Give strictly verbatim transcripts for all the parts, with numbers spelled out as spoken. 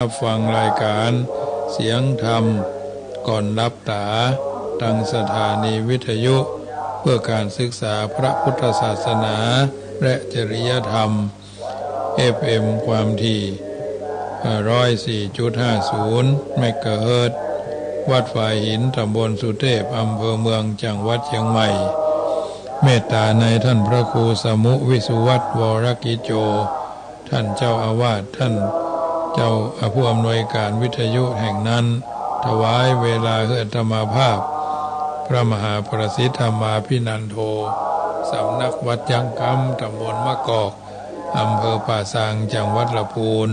รับฟังรายการเสียงธรรมก่อนหลับต๋า ตางสถานีวิทยุเพื่อการศึกษาพระพุทธศาสนาและจริยธรรม เอฟเอ็ม ความถี่ ร้อยสี่จุดห้าศูนย์ เมกะเฮิรตซ์ วัดฝายหิน ตำบลสุเทพ อำเภอเมือง จังหวัดเชียงใหม่ เมตต๋าในท่านพระครูสมุห์ วิสุวัฒน์ วรกิจโจ ท่านเจ้าอาวาส ท่านเจ้า ผู้อำนวยการวิทยุแห่งนั้น ถวายเวลาหื้ออาตมาภาพ พระมหาประสิทธิ์ธรรมาภินันโท สำนักวัดยังกำ ตำบลมะกอก อำเภอป่าซาง จังหวัดละปูน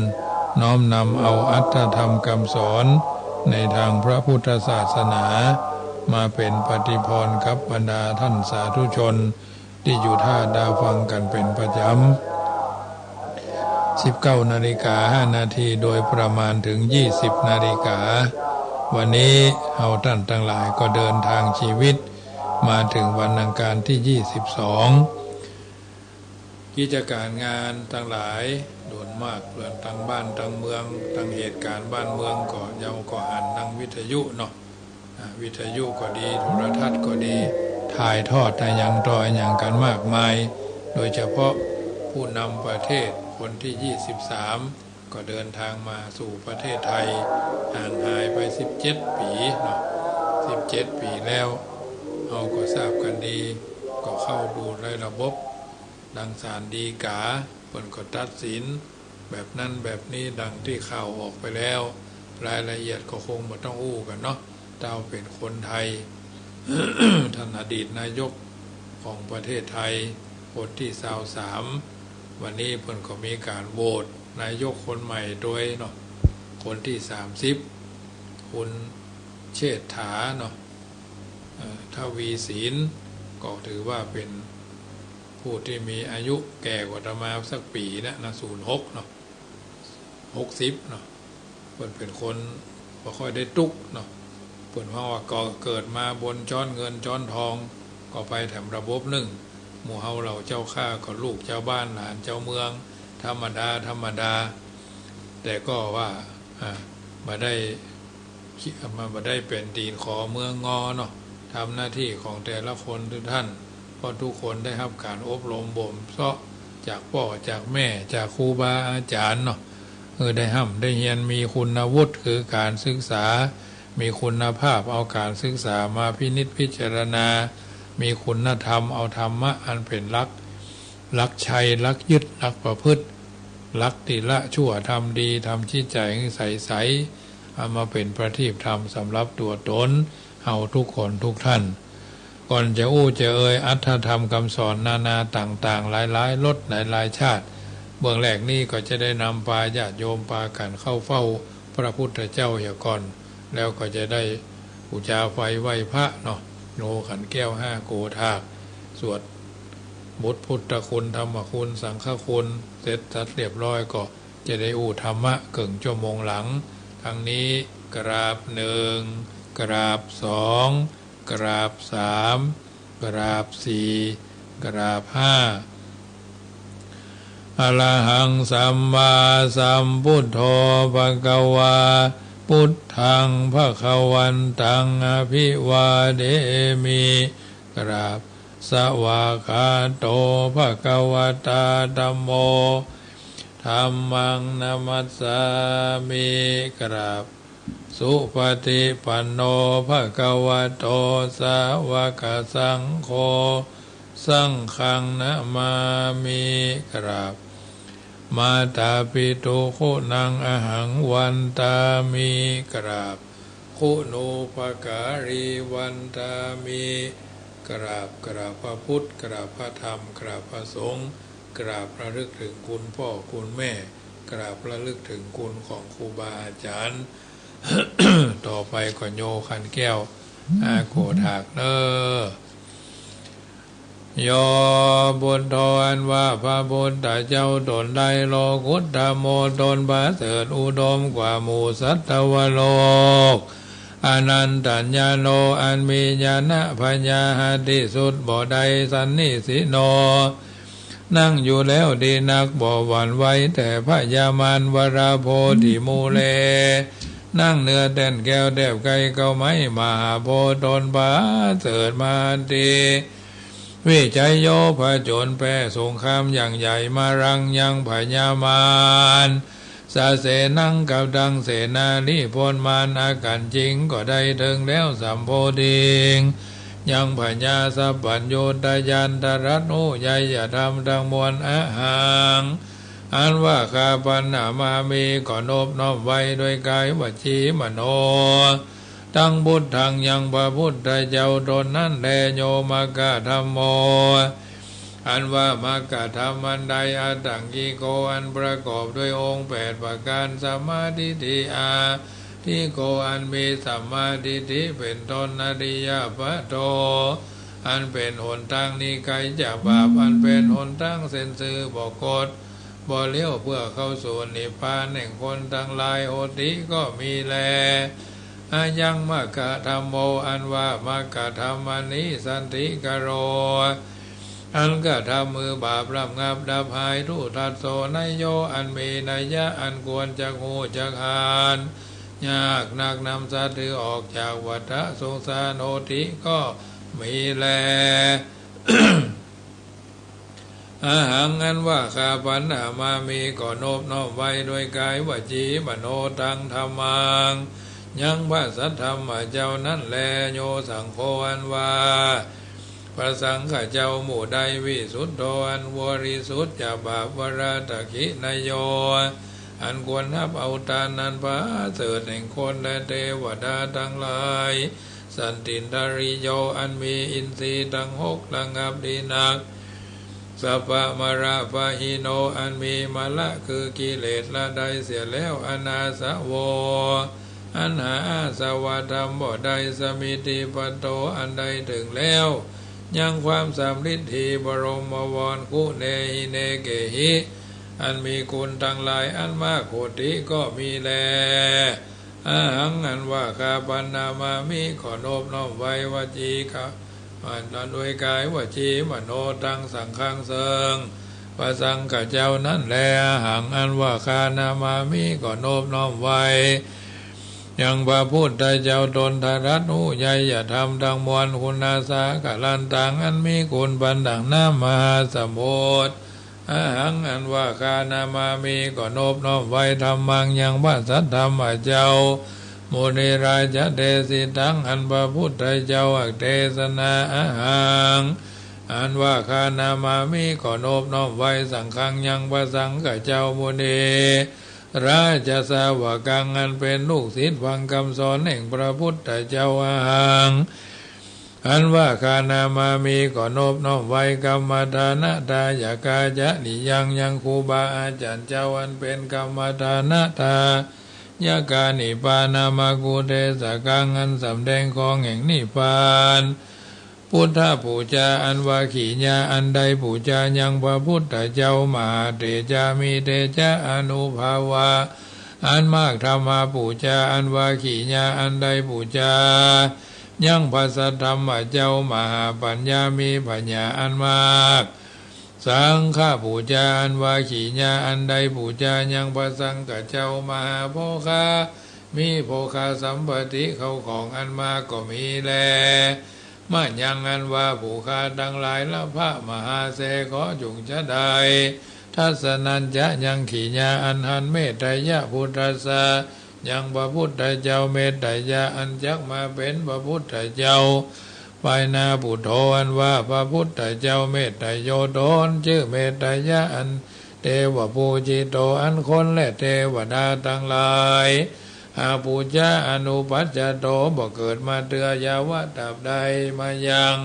น้อมนำเอาอรรถธรรมกำสอนในตางพระพุทธศาสนา มาเป๋นปฏิภรณ์กับบรรดาท่านสาธุชน ตี้อยู่ท่าดาฟังกั๋นเป๋นประจ๋ำ สิบเก้านาฬิกาห้านาที โดยประมาณเถิงยี่สิบนาฬิกา วันนี้เฮาต้านตังหลายก็เดินตางชีวิตมาเถิงวันอังคารตี้ยี่สิบสอง กิจก๋านงานตังหลายโดยมาก เรื่องตางบ้านตางเมือง ตางเหตุก๋ารณ์บ้านเมืองก็เฮาก็หันตางวิทยุเนาะ อ่า วิทยุก็ดี โทรทัศน์ก็ดี ถ่ายทอดอะหยังต่ออะหยังกั๋นมากมาย โดยเฉพาะผู้นำประเทศคนตี้ยี่สิบสาม ก็เดินตางมาสู่ประเทศไทย ห่างหายไปสิบเจ็ดปี๋เนาะ สิบเจ็ดปี๋แล้ว เฮาก็ทราบกั๋นดี ก็เข้าดูในระบบ ดังศาลฎีกา เปิ้นก็ตัดสินแบบนั้นแบบนี้ ดังตี้ข่าวออกไปแล้ว รายละเอียดก็คงบ่ต้องอู้กั๋นเนาะ เต้าเป๋นคนไทย ท่านอดีตนายกของประเทศไทย คนตี้ซาวสาม วันนี้เปิ้นก็มีก๋านโหวตนายกคนใหม่โดยเนาะ คนตี้สามสิบ คุณเชษฐาเนาะ เอ่อ ทวีศิลป์ ก็ถือว่าเป๋นผู้ตี้มีอายุแก่กว่าอาตมาสักปี๋นะ นะ ศูนย์หกเนาะ หกสิบเนาะ เปิ้นเป๋นคนบ่ค่อยได้ตุ๊กข์เนาะ เปิ้นว่า ก็เกิดมาบนจ๊อนเงินจ๊อนทอง ก็ไปแถมระบบนึ่ง หมู่เฮาเหล่าเจ้าข้าก็ลูกจาวบ้านหลานจาวเมือง ธรรมดา ธรรมดา แต่ก็ว่า อ่า บ่ได้ มาบ่ได้เป๋นตี๋นขอเมืองงอเนาะ ทำหน้าตี้ของแต่ละคนทุกท่าน เพราะทุกคนได้ฮับก๋านอบรมบ่มเซาะจากป้อจากแม่ จากครูบาอาจ๋ารย์เนาะ เออ ได้ฮ่ำได้เฮียน มีคุณวุฒิคือก๋านศึกษา มีคุณภาพ เอาก๋านศึกษามาพินิจพิจารณา มีคุณธรรม เอาธรรมะอันเป๋นหลัก หลักชัย หลักยึด หลักประพฤติ หลักตี้ละชั่วทำดี ทำจิตใจ๋หื้อใสๆ เอามาเป๋นประทีปธรรมสำหรับตั๋วต๋นเฮาทุกคนทุกท่าน ก่อนจะอู้จะเอ่ยอรรถธรรมกำสอนนานาต่างๆ หลายๆ รสหลายๆ ชาติ เบื้องแรกนี้ก็จะได้นำปาญาติโยมปากั๋นเข้าเฝ้าพระพุทธเจ้าเหียก่อน แล้วก็จะได้ปู๋จาไฟไหว้พระเนาะ โยขันแก้วห้าโกฏาก สวดบทพุทธคุณ ธรรมคุณ สังฆคุณ เสร็จสรรพเรียบร้อย ก็จะได้อู้ธรรมะเกิ่งชั่วโมงหลัง ตังนี้กราบหนึ่ง กราบสอง กราบสาม กราบสี่ กราบห้า อะระหังสัมมาสัมพุทโธ ภะคะวา พุทธัง ภะคะวันตัง อะภิวาเทมิ กราบ สวากขาโต ภะคะวะตา ธัมโม ธัมมัง นะมัสสามิ กราบ สุปฏิปันโน ภะคะวะโต สาวกสังโฆ สังฆัง นะมามิ กราบ มาตาปิตุ คุณัง อะหัง วันตามิ กราบ คุณูปการี วันตามิ กราบ กราบพระพุทธ กราบพระธรรม กราบพระสงฆ์ กราบระลึกถึงคุณพ่อคุณแม่ กราบระลึกถึงคุณของครูบาอาจ๋ารย์ ต่อไปก็โยขันแก้วห้าโกฏากเน้อ โย พุทโธ อันว่าพระพุทธเจ้าตนใด โลกุตตโม ตนประเสริฐอุดมกว่าหมู่สัตวโลก อนันตัญญาโณ อันมีญาณปัญญาหาที่สุดบ่ได้ สันนิสิโณ นั่งอยู่แล้วดีนัก บ่หวั่นไหวแต่พญามาร วราโพธิมูเล นั่งเนื้อแต้นแก้วแทบใก้เก๊าไม้ มหาโพธิ์ตนประเสริฐมหาเถร วิชัยโย ผจญแพ้สงครามอย่างใหญ่ มารังยังพญามาร สะเสนัง กับตังเสนาธิพลมาร อากัญจิงก็ได้เถิงแล้ว สัมโพธิง ยังพญาสัพพัญญุตญาณ ตรัสฮู้ไยยธรรมทั้งมวล อหัง อันว่าข้าพระนามามิ ก็นบน้อมไหว้ด้วยกายวจีมโนตัง พุทธัง ยังพระพุทธเจ้าตนนั้นแล โย มัคคธัมโม อันว่ามรรคธรรมอันใด อัตถังคิโก อันประกอบด้วยองค์แปดประการ สัมมาทิฏฐิ อทิฏฐิโก อันมีสัมมาทิฏฐิเป็นต้น อริยปโธ อันเป็นหนทางหนีไกลจากบาป อันเป็นหนทางเส้นซื่อบ่คดบ่เลี้ยว เพื่อเข้าสู่นิพพานแห่งคนทั้งหลาย โหติ ก็มีแล อายังมัคคธัมโม อันว่ามรรคธรรมอันนี้ สันติกโร อันกระทำหื้อบาประงับดับหาย ทุทัสโส นโย อันมีนัยยะอันควรจักฮู้จักหาญ ยากนักนำสัตว์หื้อออกจากวัฏสงสาร โหติ ก็มีแล อหัง อันว่าข้าพระนามามิ ก็นบน้อมไหว้ด้วยกายวจีมโนตัง ธัมมัง ยังพระสัทธรรมเจ้านั้นแล โย สังโฆ อันว่าพระสังฆเจ้าหมู่ใด วิสุทโธ อันบริสุทธิ์จากบาป วรทักขิณโย อันควรฮับเอาทาน อันประเสริฐแห่งคนและเทวดาทั้งหลาย สันตินทริโย อันมีอินทรีย์ทั้งหกระงับดีนัก สัพพะมะละปะหิโน อันมีมะละคือกิเลสละได้เสียแล้ว อนาสะโว อันหาอาสวะธรรมบ่ได้ สมิทธิพัตโต อันได้เถิงแล้วยังความสำริดดี บรมวร คุเณหิ เณเกหิ อันมีคุณทั้งหลายอันมาก โหติ ก็มีแล อหัง อันว่าข้าพระนามามิ ก็นบน้อมไหว้วจีกะ อันด้วยกายวจีมโนตัง สังฆัง เซิ่งพระสังฆเจ้านั้นแล อหัง อันว่าข้านามามิ ก็นบน้อมไหว้ยังพระพุทธเจ้าตน ตรัสฮู้ไยยธรรมทั้งมวล คุณาสาคะลันตัง อันมีคุณปานดั่งน้ำมหาสมุทร อหัง อันว่าข้านามามิ ก็นบน้อมไหว้ธัมมัง ยังพระสัทธรรมเจ้า มุนิราชเดสิตัง อันพระพุทธเจ้าอักเทศนา อหัง อันว่าข้านามามิ ก็นบน้อมไหว้สังฆัง ยังพระสังฆเจ้า มุนิราชสาวกัง อันเป็นลูกศิษย์ฟังคำสอนแห่งพระพุทธเจ้า อหัง อันว่าข้านามามิ ก็นบน้อมไหว้กัมมะทานะทายกาจริยัง ยังครูบาอาจารย์เจ้า อันเป็นกัมมะทานะทายกานิพพานามกุเทศกัง อันสำแดงของแห่งนิพพาน พุทธปูจา อันว่าขีญา อันได้ปูจายังพระพุทธเจ้า มหาเตจา มีเตจะอานุภาวะ อันมาก ธรรมปูจา อันว่าขีญา อันได้ปูจายังพระสัทธรรมเจ้า มหาปัญญา มีปัญญาอันมาก สังฆปูจา อันว่าขีญา อันได้ปูจายังพระสังฆเจ้า มหาโภคา มีโภคสัมปติเข้าของอันมากก็มีแล มะยัง อันว่าผู้ข้าทั้งหลาย ละพะมหาเส ขอจุ่งจะได้ ทัสสะนัญจะ ยังขีญา อันหัน เมตไตยะพุทธัสสะ ยังพระพุทธเจ้า เมตไตยะ อันจักมาเป็นพระพุทธเจ้า ภายหน้า ปุตโธ อันว่าพระพุทธเจ้า เมตไตโย ตนจื้อเมตไตยะ อันเตวะปูจิโต อันคนและเทวดาทั้งหลาย อาปูจา อนุปัจจโต บ่เกิดมาเตื้อ ยาวะ ตราบใด มะยัง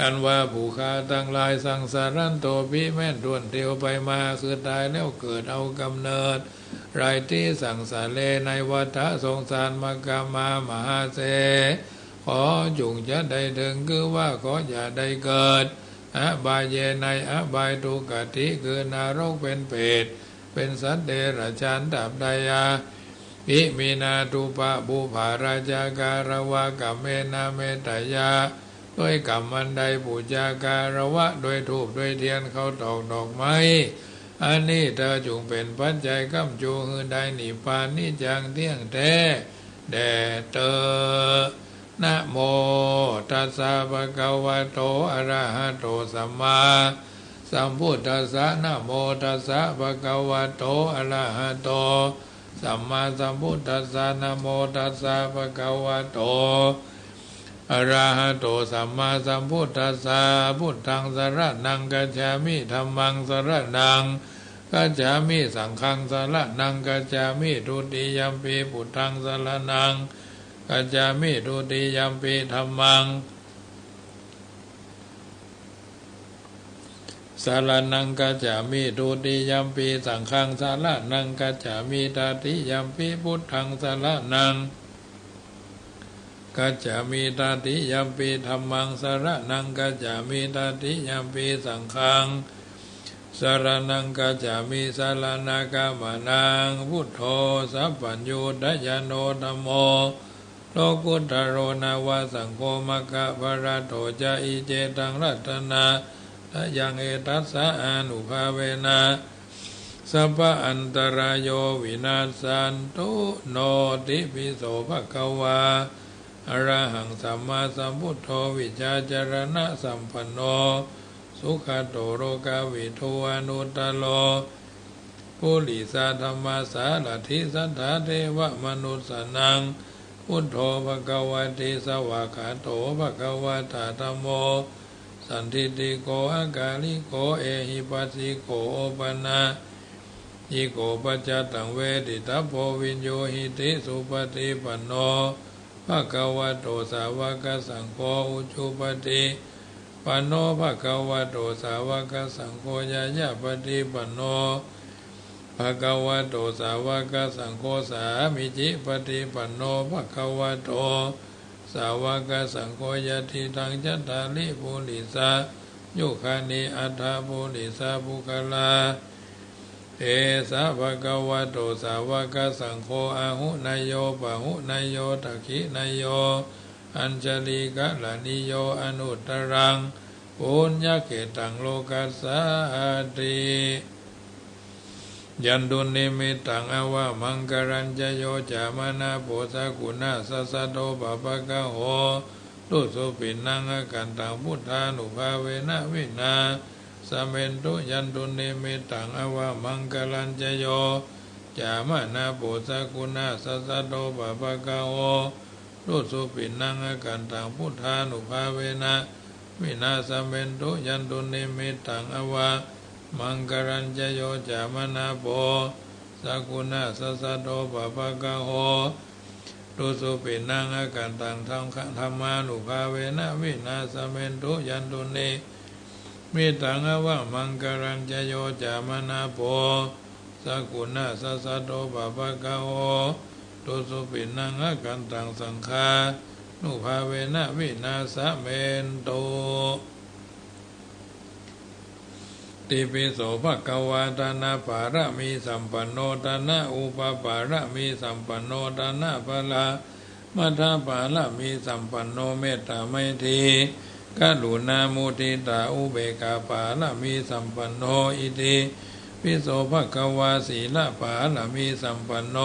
อันว่าผู้ข้าทั้งหลาย สังสารันโตปิ แม้นถ้วนเตียวไปมา คือตายแล้วเกิดเอากำเนิด ไรตี้ สังสาเร ในวัฏสงสาร มะกะมา มหาเส ขอจุ่งจะได้เถิง คือว่าขออย่าได้เกิด อบายเย ในอบาย ทุกขติ คือนรก เป็นเปรต เป็นสัตว์เดรัจฉาน ตราบใด อา อิมินา ปุพพะ ปุพพะราชา การะวะ กัมเมนะ เมตไตยะ เว ด้วยกำอันใด ปู๋จาคารวะ ด้วยธูปด้วยเตียน ข้าวตอกดอกไม้ อันนี้เตอจุ่งเป๋นปัจจัย ก้ำจู หื้อได้นิพพาน นี้จักเตี้ยงแต๊แด่เตอ นะโม ตัสสะ ภะคะวะโต อะระหะโต สัมมาสัมพุทธัสสะ นะโม ตัสสะ ภะคะวะโต อะระหะโต สัมมาสัมพุทธัสสะ นะโม ตัสสะ ภะคะวะโต อะระหะโต สัมมาสัมพุทธัสสะ พุทธัง สะระณัง กัจฉามิ ธัมมัง สะระณัง กัจฉามิ สังฆัง สะระณัง กัจฉามิ ทุติยัมปิ พุทธัง สะระณัง กัจฉามิ ทุติยัมปิ ธัมมัง สะระณัง กัจฉามิ ทุติยัมปิ สังฆัง สะระณัง กัจฉามิ ตติยัมปิ พุทธัง สะระณัง กัจฉามิ ตติยัมปิ ธัมมัง สะระณัง กัจฉามิ ตติยัมปิ สังฆัง สะระณัง กัจฉามิ สะระณะกะมะนัง พุทโธ สัพพัญญูตะญาโณ ธัมโม โลกุตตะโร นะวะ สังโฆ มัคคะพะละโต จะ อิ เจ ตัง รัตนะตะยัง เอตัสสะ อานุภาเวนะ สัพพะอันตะราโย วินัสสันตุ โนติ ปิโส ภะคะวา อะระหัง สัมมาสัมพุทโธ วิชชาจะระณะสัมปันโน สุขะโต โลกะวิทู อนุตตะโร ปุริสะธัมมะสารัฐิ สัตถาเทวะมนุสสานัง พุทโธ ภะคะวะติ สวากขาโต ภะคะวะตะ ธัมโม สันทิฏฐิโก อะกาลิโก เอหิปัสสิโก โอปะนะยิโก ปัจจะตัง เวทิตัพโพ วิญญูหิติ สุปะฏิปันโน ภะคะวะโต สาวะกะสังโฆ อุจุปะฏิปันโน ภะคะวะโต สาวะกะสังโฆ ญาญาปะฏิปันโน ภะคะวะโต สาวะกะสังโฆ สามิจิปะฏิปันโน ภะคะวะโต สาวะกะสังโฆ ยัตถิตัง จัตตาริ ปุริสะยุคานิ อัตถะ ปุริสะปุคคลา เอสะ ภะคะวะโต สาวะกะสังโฆ อาหุเนยโย ปะหุเนยโย ทักขิเนยโย อัญชะลีกะระณีโย อนุตตะรัง ปุญญะเขตตัง โลกัสสาติ ยันตุนนิมิตตัง อะวะมังคะลัญจะโย จามะนาโป สะกุณัสสะ สะโท ปะปะกะโห ตุสุปิณัง อะคันตัง พุทธานุภาเวนะ วินาสะเมนตุ ยันตุนนิมิตตัง อะวะมังคะลัญจะโย จามะนาโป สะกุณัสสะ สะโท ปะปะกะโห ตุสุปิณัง อะคันตัง พุทธานุภาเวนะ วินาสะเมนตุ ยันตุนนิมิตตัง อะวะมังคะลัญจะโย จามะนาโป สะกุณัสสะ สะโท ปะปะกะโห ตุสุปิณัง อะคันตัง ธัมมานุภาเวนะ วินาสะเมนตุ ยันตุนนิมิตตัง อะวะมังคะลัญจะโย จามะนาโป สะกุณัสสะ สะโท ปะปะกะโห ตุสุปิณัง อะคันตัง สังฆานุภาเวนะ วินาสะเมนตุ ติปิโส ภะคะวา ทานะปารมีสัมปันโน ทานะอุปปารมีสัมปันโน ทานะพะละ มัทธะปารมีสัมปันโน เมตตาไมตรีกรุณามุทิตาอุเบกขาปารมีสัมปันโน อิติปิโส ภะคะวา สีลปารมีสัมปันโน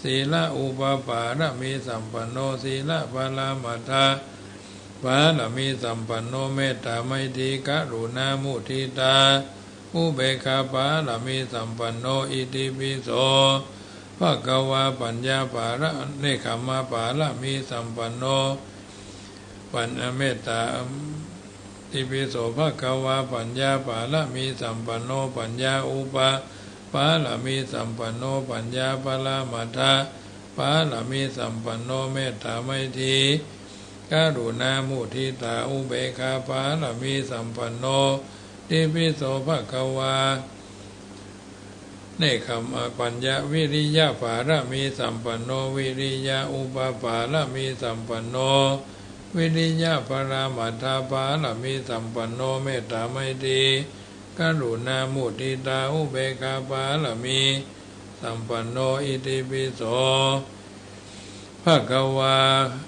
สีลอุปปารมีสัมปันโน สีลปรมัตถปารมีสัมปันโน เมตตาไมตรีกรุณามุทิตาอุเบกขาปารมีสัมปันโน อิติปิโส ภะคะวา ปัญญาปาร เนกขัมมปารมีสัมปันโน ปัญ เมตตา ติปิโส ภะคะวา ปัญญาปารมีสัมปันโน ปัญญาอุปปารมีสัมปันโน ปัญญาปรมัตถปารมีสัมปันโน เมตตาไมตรีกรุณามุทิตาอุเบกขาปารมีสัมปันโน ติปิโส ภะคะวา เนกขัมมปัญญา วิริยปารมีสัมปันโน วิริยอุปปารมีสัมปันโน วิริยปรมัตถปารมีสัมปันโน เมตตาไมตรีกรุณามุทิตาอุเบกขาปารมีสัมปันโน อิติปิโส ภควา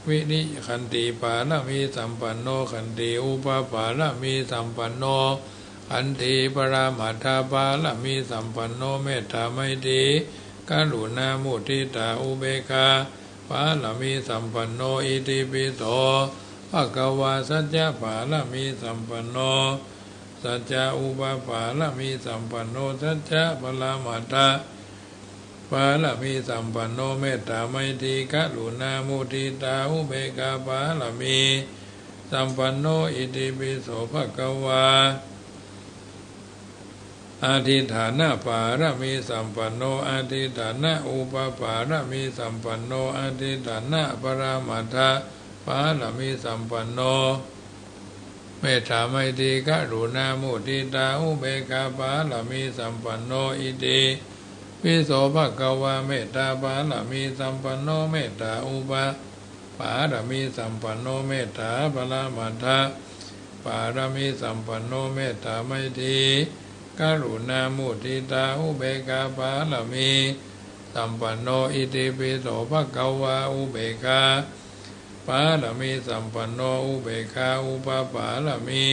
วิริยะขันติปารมีสัมปันโน ขันติอุปปารมีสัมปันโน ขันติปรมัตถปารมีสัมปันโน เมตตาไมตรีกรุณามุทิตาอุเบกขาปารมีสัมปันโน อิติปิโสภควา สัจจะปารมีสัมปันโน สัจจะอุปปารมีสัมปันโน สัจจะปรมัตถปารมีสัมปันโน เมตตาไมตรีกรุณามุทิตาอุเบกขาปารมีสัมปันโน อิติปิโสภควา อธิฏฐานปารมีสัมปันโน อธิฏฐานอุปปารมีสัมปันโน อธิฏฐานปรมัตถปารมีสัมปันโน เมตตาไมตรีกรุณามุทิตาอุเบกขาปารมีสัมปันโน อิติปิโสภควา เมตตาปารมีสัมปันโน เมตตาอุปปารมีสัมปันโน เมตตาปรมัตถปารมีสัมปันโน เมตตาไมตรีกรุณามุทิตาอุเบกขาปารมีสัมปันโน อิติปิโสภควา อุเบกขาปารมีสัมปันโน อุเบกขาอุปปารมี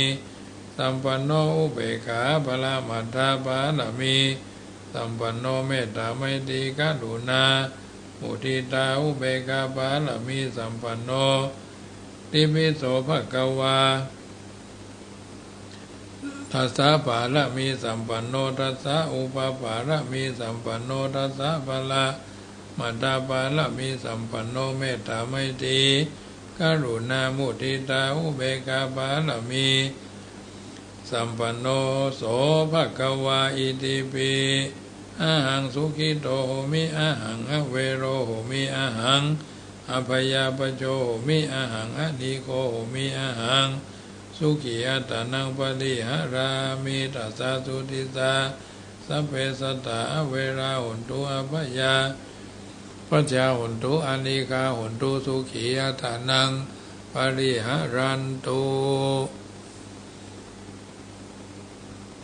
สัมปันโน อุเบกขาปรมัตถปารมีสัมปันโน เมตตาไมตรีกรุณามุทิตาอุเบกขาปารมีสัมปันโน ติปิโสภควา ทัสสะปารมีสัมปันโน ทัสสะอุปปารมีสัมปันโน ทัสสะปรมัตถปารมีสัมปันโน เมตตาไมตรีกรุณามุทิตาอุเบกขาปารมีสัมปันโน โสภควา อิติปิ อะหังสุขิโต โหมิ อะหัง อะเวโร โหมิ อะหัง อะพยาปจโจ โหมิ อะหัง อะนีโก โหมิ อะหัง สุขีอัตตานัง ปริหารามิ ทัสสะสุทิสสา สัพเพสัตตา อะเวรา โหนตุ อะพยาปจจา โหนตุ อะนีกา โหนตุ สุขีอัตตานัง ปริหารันตุ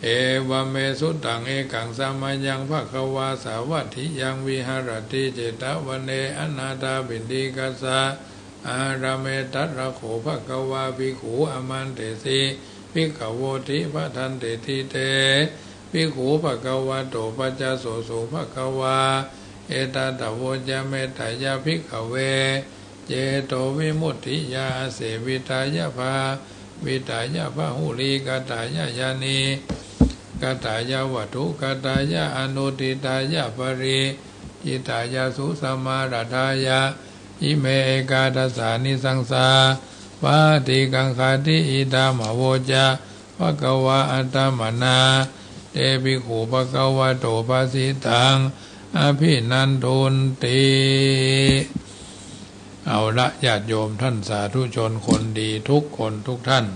เอวัมเม สุตัง เอกัง สะมะยัง ภะคะวา สาวัตถิยัง วิหะระติ เจตะวะเน อะนาถาปิณฑิกัสสะ อารามเม ตะระโข ภะคะวา ภิกขุ อามันเตสิ ภิกขะโวติ ภะทันเตติ เต ภิกขุ ภะคะวะโต ปัจจสโส ภะคะวา เอตะตะโวจะ เมตตายะ ภิกขะเว เจโตวิมุตติยา อาเสวิตายะ ภาวิตายะ พะหุลีกะตายะ ญาณีกะตายะ วัตถุกะตายะ อนุตติตายะ ปะริจิตายะ สุสะมาระทายะ อิเม เอกาทะสานิสังสา ปะติกังขาติ อิทัง อะโวจะ ภะคะวา อะตะมะนา เต ภิกขุ ภะคะวะโต ภะสิตัง อะภินันทุนติ เอาละ ญาติโยมท่านสาธุชนคนดีทุกคนทุกท่าน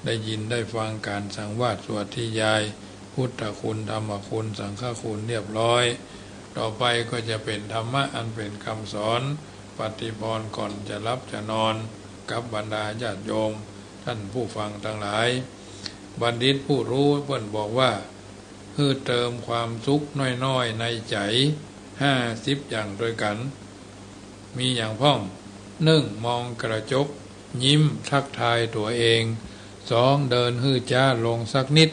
ได้ยินได้ฟังการสังวาสสวดธยาย พุทธคุณ ธรรมคุณ สังฆคุณเรียบร้อย ต่อไปก็จะเป๋นธรรมะอันเป๋นกำสอน ปฏิภรณ์ก่อนจะหลับจะนอน กับบรรดาญาติโยมท่านผู้ฟังตังหลาย บัณฑิตผู้ฮู้เปิ้นบอกว่า หื้อเติมความสุขน้อยๆ ในใจ๋ ห้าสิบอย่างตวยกั๋น มีอย่างพ่อง นึ่ง มองกระจก ยิ้มทักทายตั๋วเอง สอง เดินหื้อจ๊าลงสักนิด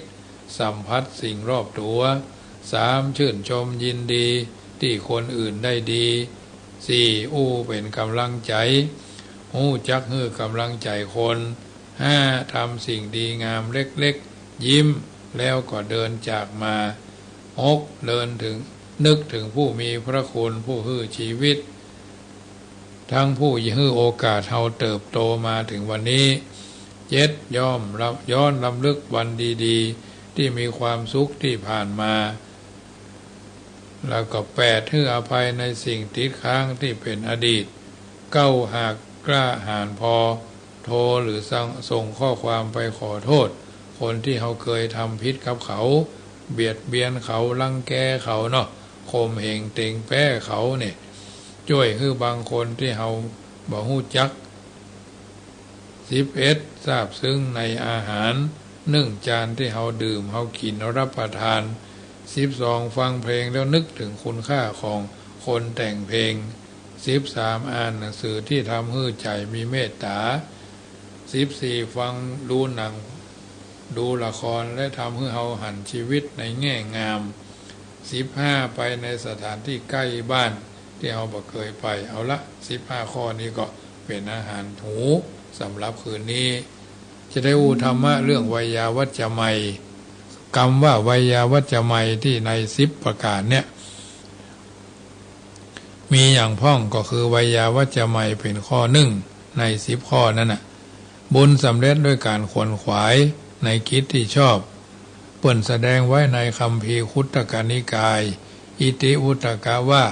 สัมผัสสิ่งรอบตั๋ว สาม ชื่นชมยินดีตี้คนอื่นได้ดี สี่ อู้เป๋นก๋ำลังใจ๋ ฮู้จักหื้อก๋ำลังใจ๋คน ห้า ทำสิ่งดีงามเล็กๆ ยิ้มแล้วก็เดินจากมา หก เดินถึง นึกถึงผู้มีพระคุณ ผู้หื้อชีวิต ทั้งผู้หื้อโอกาสเฮาเติบโตมาถึงวันนี้ เจ็ด ย้อมรำ ย้อนรำลึกวันดีๆ ที่มีความสุขที่ผ่านมา แล้วก็ แปด หื้ออภัยในสิ่งติดค้างที่เป๋นอดีต เก้า หากกล้าหาญพอ โทรหรือส่ง ส่งข้อความไปขอโทษ คนที่เฮาเกยทำผิดกับเขา เบียดเบียนเขา รังแกเขาเนาะ ข่มเหงเตงแป๊เขาเนี่ย จ้วยหื้อบางคนที่เฮาบ่ฮู้จัก สิบเอ็ด ซาบซึ้งในอาหาร นึ่งจานที่เฮาดื่ม เฮากิ๋น รับประทาน สิบสอง ฟังเพลงแล้วนึกถึงคุณค่าของคนแต่งเพลง สิบสาม อ่านหนังสือตี้ทำหื้อใจ๋มีเมตต๋า สิบสี่ ฟังดูหนัง ดูละคร และทำหื้อเฮาหันชีวิตในแง่งาม สิบห้า ไปในสถานตี้ใก้บ้านตี้เฮาบ่เกยไป เอาละ สิบห้า ข้อนี้ก็เป๋นอาหารหู๋สำหรับคืนนี้ จะได้อู้ธรรมะเรื่องไวยาวัจจะไมย กำว่าไวยาวัจจะไมยตี้ในสิบประก๋านเนี่ย มีอย่างพ่องก็คือไวยาวัจจะไมยเป๋นข้อนึ่งในสิบข้อนั้นน่ะ บุญสำเร็จด้วยก๋านขวนขวายในกิจตี้ชอบ เปิ้นแสดงไว้ในคัมภีร์คุตตกนิกาย อิติวุตตกะว่า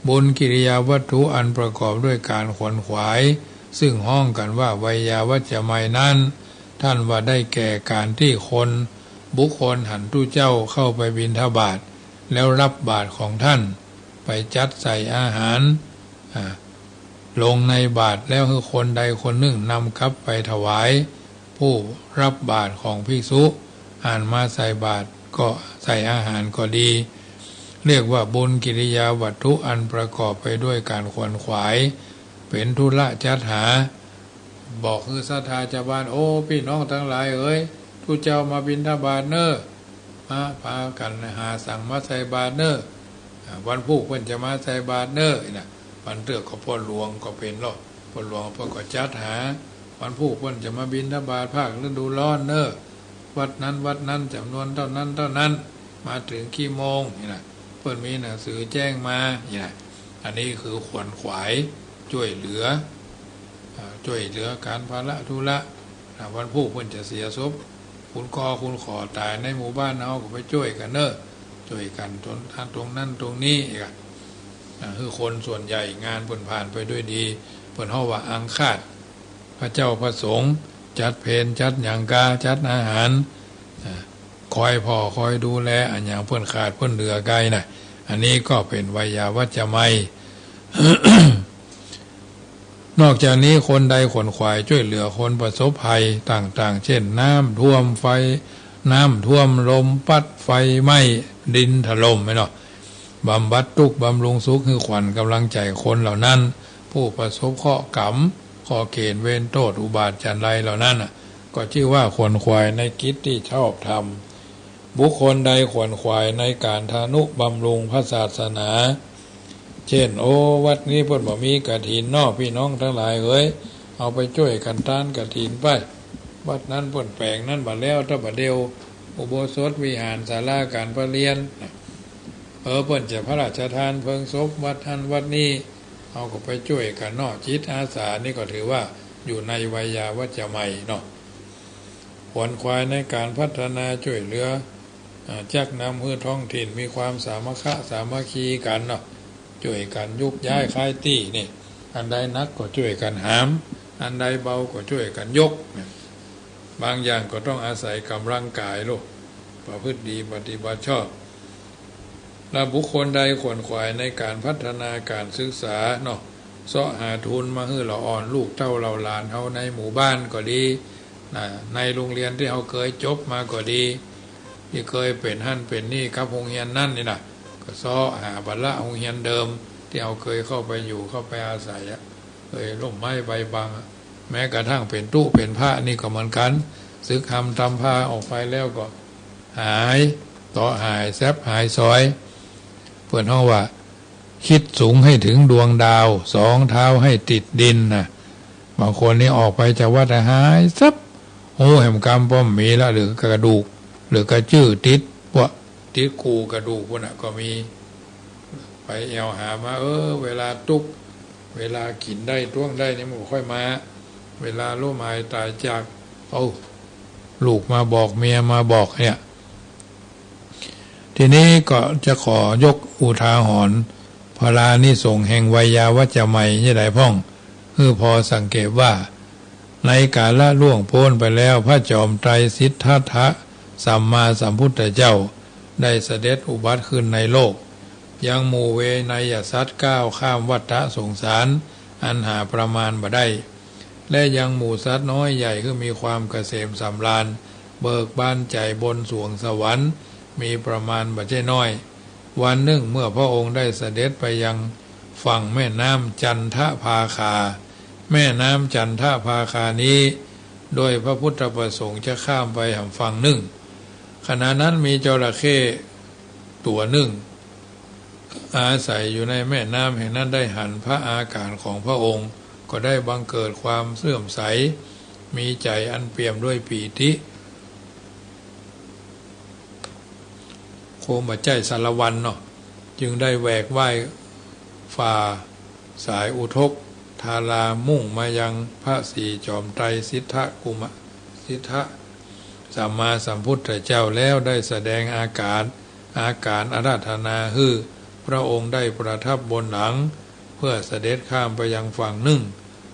บุญกิริยาวัตถุอันประกอบด้วยก๋านขวนขวาย ซึ่งฮ้องกั๋นว่าไวยาวัจจะไมยนั้น ท่านว่าได้แก่ก๋านตี้คน บุคคลหันตุ๊เจ้าเข้าไปบิณฑบาต แล้วรับบาตรของท่าน ไปจัดใส่อาหาร อ่า ลงในบาตร แล้วหื้อคนใดคนนึ่งนำกลับไปถวาย ผู้รับบาตรของภิกษุ อ่านมาใส่บาตรก็ ใส่อาหารก็ดี เรียกว่าบุญกิริยาวัตถุอันประกอบไปด้วยก๋านขวนขวาย เป๋นธุระจัดหา บอกหื้อศรัทธาจาวบ้าน โอ้ ปี้น้องตังหลายเอ๋ย ตุ๊เจ้ามาบิณฑบาตเน่อ มาปากั๋นหาสังมาใส่บาตรเน่อ อ่า วันพูกเปิ้นจะมาใส่บาตรเน่อ อี้น่ะ บางเตื้อก็พ่อหลวงก็เป๋นลอ พ่อหลวงเปิ้นก็จัดหา วันพูกเปิ้นจะมาบิณฑบาตภาคฤดูฮ้อนเน่อ วัดนั้นวัดนั้นจ๋ำนวนเต้านั้นเต้านั้น มาเถิงกี่โมง อี้น่ะ เปิ้นมีหนังสือแจ้งมา อี้น่ะ อันนี้คือขวนขวายจ้วยเหลือ อ่า จ้วยเหลือก๋านภาระธุระ อ่า วันพูกเปิ้นจะเสียศพ คุณกอคุณขอต๋ายในหมู่บ้านเฮาก็ไปจ้วยกั๋นเน่อ จ้วยกั๋นตรง ตรงนั้นตรงนี้ อี้น่ะ อ่า หื้อคนส่วนใหญ่งานเปิ้นผ่านไปด้วยดี เปิ้นฮ้องว่าอังคาด พระเจ้าพระสงฆ์ จัดเพลจัดหยังกา จัดอาหาร อ่า คอยผ่อคอยดูแล อะหยังเปิ้นขาดเปิ้นเหลือกาอี้น่ะ อันนี้ก็เป๋นไวยาวัจจะไมย นอกจากนี้คนใดขวนขวายจ้วยเหลือคนประสบภัยต่างๆ เช่น น้ำท่วมไฟ น้ำท่วม ลมปั๊ด ไฟไหม้ ดินถล่ม แม่นบ่ บำบัดตุ๊กข์บำรุงสุขหื้อขวัญก๋ำลังใจ๋คนเหล่านั้น ผู้ประสบเคราะห์ก๋รรม เคราะห์เข็ญเวรโต้ษอุบาทจันไรเหล่านั้นน่ะ ก็จื้อว่าขวนขวายในกิจตี้ชอบธรรม บุคคลใดขวนขวายในก๋านทานุบำรุงพระศาสนา เช่น โอ้ วัดนี้เปิ้นบ่มีกฐินเนาะ ปี้น้องตังหลายเอ๋ย เอาไปจ้วยกั๋นตานกฐินไป วัดนั้นเปิ้นแป๋งนั้นบ่แล้ว ตะบ่าเดี่ยว อุโบสถวิหาร ศาลาก๋านประเรียน เออ เปิ้นจะพระราชทานเพลิงศพวัดหั้นวัดนี้ เฮาก็ไปจ้วยกั๋นเนาะ จิตอาสานี่ก็ถือว่าอยู่ในไวยาวัจจะไมยเนาะ ขวนขวายในก๋านพัฒนาจ้วยเหลือ อ่า จักนำหื้อท้องถิ่นมีความสามัคคะสามัคคีกั๋นเนาะ จ้วยกั๋นยุกย้ายขายตี้นี่ อันใดหนักก็จ้วยกั๋นหาม อันใดเบาก็จ้วยกั๋นยกเนี่ย บางอย่างก็ต้องอาศัยก๋ำลังก๋ายโลด ประพฤติดีปฏิบัติชอบ และบุคคลใดขวนขวายในก๋านพัฒนาก๋านศึกษาเนาะ เซาะหาทุนมาหื้อละอ่อนลูกเต้าเหล่าหลานเฮาในหมู่บ้านก็ดี นะ ในโรงเรียนตี้เฮาเกยจบมาก็ดี ตี้เกยเป๋นหั้นเป๋นนี่กับโฮงเฮียนนั้นนี่นะ ก็เซาะหาบ่ละโฮงเฮียนเดิมตี้เฮาเกยเข้าไปอยู่เข้าไปอาศัยอะ เอย ร่มไม้ใบบังอะ แม้กระทั่งเป๋นตุ๊เป๋นพระนี่ก็เหมือนกั๋น สึกฮำตำพาออกไปแล้วก็หาย เตาะหาย แซบหายซอย เปิ้นฮ้องว่า คิดสูงให้ถึงดวงดาว สองเท้าให้ติดดินนะ บางคนนี่ออกไปจากวัดหายแซบ ฮู้แหมกำป้อมมีละ เหลือกระดูก เหลือกระจื้อติด พวกติดกู่กระดูกพุ้นน่ะก็มี ไปแอ่วหามา เออ เวลาตุ๊กข์ เวลากิ๋นได้ต้วงได้นี่มันบ่ค่อยมา เวลาล้มหายต๋ายจาก เอ้า ลูกมาบอก เมียมาบอกเนี่ย ทีนี้ก็จะขอยกอุทาหรณ์ พลานิสงส์แห่งไวยาวัจจะไมยจะใดพ่อง หื้อพอสังเกตว่า ในกาละล่วงโป๊นไปแล้ว พระจอมไตรสิทธัตถะสัมมาสัมพุทธเจ้า ได้เสด็จอุบัติขึ้นในโลก ยังหมู่เวไนยสัตว์ก้าวข้ามวัฏฏะสงสาร อันหาประมาณบ่ได้ และยังหมู่สัตว์น้อยใหญ่คือมีความเกษมสำราญ เบิกบานใจ๋บนสวงสวรรค์ มีประมาณบ่ใจ้น้อย วันนึ่งเมื่อพระองค์ได้เสด็จไปยังฟ ฝั่งแม่น้ำจันทภาคา แม่น้ำจันทภาคานี้ โดยพระพุทธประสงค์จะข้ามไปหางฝั่งนึ่ง ขณะนั้นมีจระเข้ตั๋วนึ่ง อาศัยอยู่ในแม่น้ำแห่งนั้นได้หันพระอาการของพระองค์ ก็ได้บังเกิดความเลื่อมใส มีใจ๋อันเปี่ยมด้วยปีติ คงบ่ใจ้สารวันเนาะ จึงได้แหวกว่ายฝ่าสายอุทกธารามุ่งมายังพระศรีจอมไตรสิทธกุมาร สิทธะสัมมาสัมพุทธเจ้าแล้วได้แสดงอาการ อาการอาราธนาหื้อพระองค์ได้ประทับบนหลัง เพื่อเสด็จข้ามไปยังฝั่งนึ่ง